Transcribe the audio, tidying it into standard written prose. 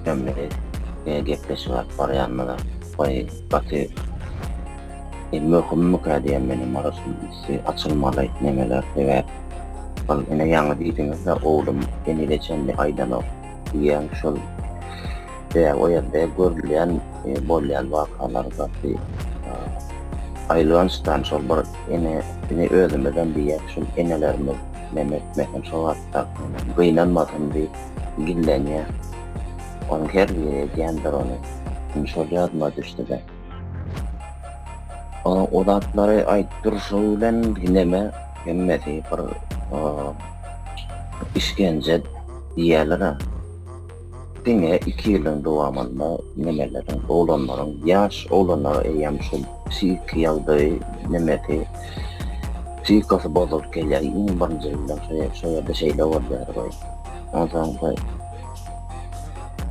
Ömri gepleşik alyp barýanymyza goý gaty möhümmika diýen meniň arasym üsti açylmaly nemeler sebäp ol ine ýaňy diýdiňizde oglum henize çenli aýdanok diýýäň şol sebäbi o ýerde görülýän bolýan wakalar gaty aýylgançdan şol bir ene ine özümizem diýýäs şol enelerimiz neme etmesin şo wagtda gynanmasyn diýip Gizlenýär. Onuň her biri edýändir ony. Indi şol ýadyma düşdi-de. O zatlary aýdyp durşy bilen neme hemmesi bir işgenje diýýärler-ä. Diňe iki ýylyň dowamynda nemeleriň, oglanlaryň, ýaş oglanlar eýýäm şol psihiki ýagdaýy nemesi, psihikasy bozulyp gelýär. Iň birinji bilen şo ýerde şeýle bolýar. Onsoň.